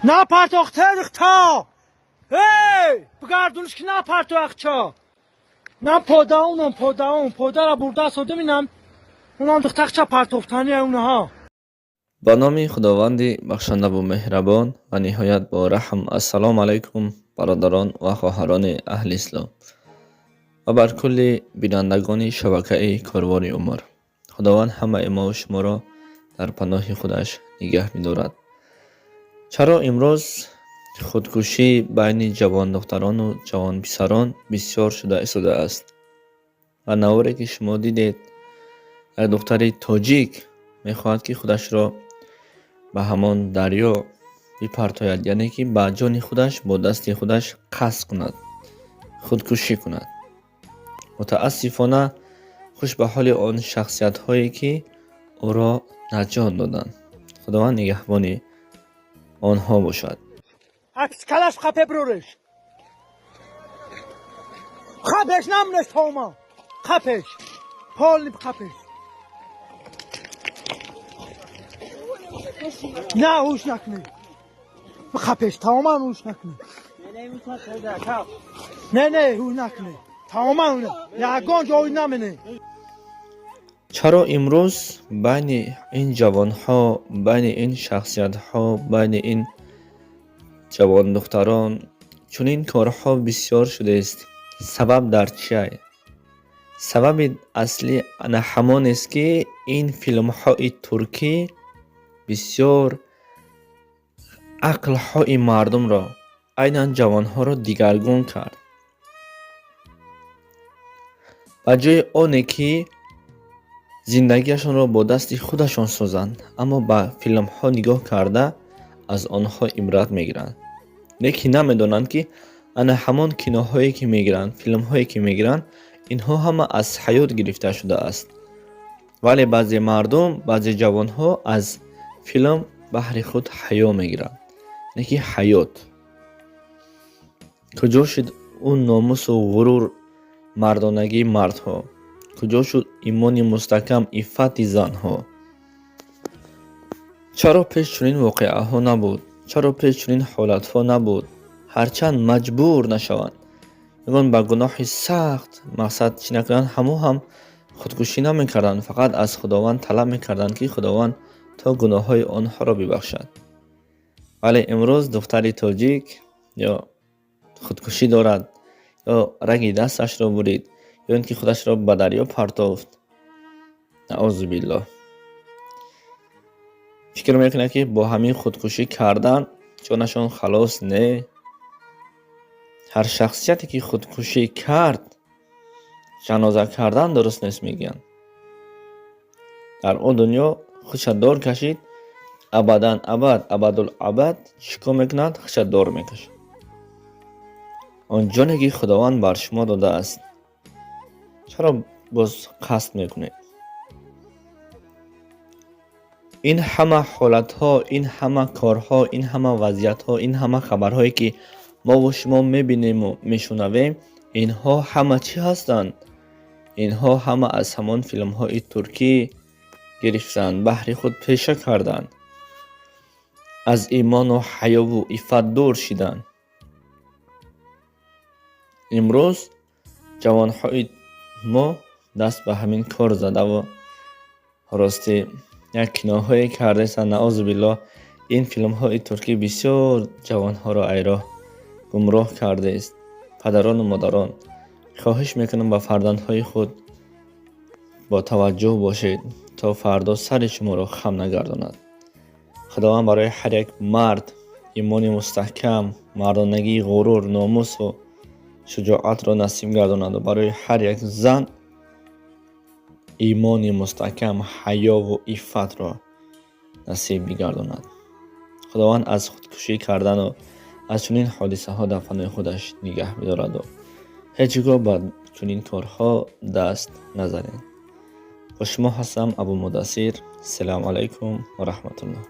Напартохтерихта! Эй! Бигардуниш ки напартоахча! Нам подаунам, подаун, подара бурда содиминам, унам духтахча партофтани унаҳа. Ба номи Худованди бахшандаву меҳрабон ва ниҳоят бо раҳм. Ассалому алайкум, бародарон ва хоҳарони аҳли ислом ва бар кулли бинандагони шабакаи Корвони Умр. Худованд ҳамаи мову шуморо дар паноҳи худаш нигаҳ медорад. Чаро имрӯз худкушӣ байни ҷавондухтарону ҷавонписарон бисёр шуда истодааст? Ва наворе ки шумо дидед, як духтари тоҷик мехоҳад, ки худашро ба ҳамон дарё бипартояд, яъне ки ба ҷони худаш бо дасти худаш қасд кунад, худкушӣ кунад. Мутаассифона, хуш ба ҳоли он шахсиятҳое, ки ӯро наҷот доданд. Худованд нигаҳбони онҳо бошад. Акс калаш қапе брореш. Қапеш намнеш тома. Қапеш. Полни қапеш. На уш накунӣ. Қапеш тамоман уш накунӣ. Не, не, уш накунӣ. Тамоман ягон ҷой намене. Чаро имрӯз байни ин ҷавонҳо, байни ин шахсиятҳо, байни ин ҷавондухтарон чунин корҳо бисёр шудааст? Сабаб дар чия? Сабаби аслӣ ана ҳамонест, ки ин филмҳои туркӣ бисёр ақлҳои мардумро, айнан ҷавонҳоро дигаргун кард. Ба ҷои оне ки зиндагиашонро бо дасти худашон созанд, аммо ба филмҳо нигоҳ карда аз онҳо ибрат мегиранд. Лекин намедонанд, ки ана ҳамон киноҳое ки мегиранд, филмҳое ки мегиранд, инҳо ҳама аз ҳаёт гирифта шудааст. Вале баъзе мардум, баъзе ҷавонҳо аз филм баҳри худ ҳаё мегиранд. Яъне ки ҳаёт. Куҷо шуд он номусу ғурур, мардонагии мардҳо? Куҷо шуд имони мустаҳкам, иффати занҳо? Чаро пеш чунин воқеаҳо набуд? Чаро пеш чунин ҳолатҳо набуд? Ҳарчанд маҷбур нашаванд, ягон ба гуноҳи сахт мақсад чӣ накунанд, ҳамо ҳам худкушӣ намекарданд, фақат аз Худованд талаб мекарданд, ки Худованд то гуноҳҳои онҳоро бибахшад. Вале имрӯз духтари тоҷик ё худкушӣ дорад, ё раги дасташро бурид, ё ин ки худашро ба дарё партофт. Наъузу биллоҳ. Фикр мекунад, ки бо ҳамин худкушӣ кардан ҷонашон халос. Не, ҳар шахсияте ки худкушӣ кард, ҷаноза кардан дуруст нест, мегӯянд. Дар он дунё худша дор кашид, абадан абад, абадул абад чӣ кор мекунад? Худша дор мекашад. Он ҷоне ки Худованд бар шумо додааст, чаро боз қасд мекунед? Ин ҳама ҳолатҳо, ин ҳама корҳо, ин ҳама вазъиятҳо, ин ҳама хабарҳое ки мову шумо мебинему мешунавем, инҳо ҳама чӣ ҳастанд? Инҳо ҳама аз ҳамон филмҳои туркӣ гирифтанд, баҳри худ пеша карданд, аз имону ҳаёву иффат дур шиданд. Имрӯз ҷавонҳои мо даст ба ҳамин кор задаву ростӣ як киноҳое кардаистанд. Наъузу биллоҳ, ин филмҳои туркӣ бисёр ҷавонҳоро айроҳ гумроҳ кардааст. Падарону модарон, хоҳиш мекунам, ба фарзандҳои худ бо таваҷҷӯҳ бошед, то фардо сари шуморо хам нагардонад. Худованд барои ҳар як мард имони мустаҳкам, мардонагии ғурур, номусу шуҷоатро насиб гардонаду барои ҳар як зан имони мустаҳкам, ҳаёву иффатро насиб бигардонад. Худованд аз худкушӣ кардану аз чунин ҳодисаҳо дар паноҳи худаш нигаҳ бидораду ҳеҷ гоҳ ба чунин корҳо даст назанед. Бо шумо ҳастам Абу Мудассир. Ассалому алайкум ва раҳматуллоҳ.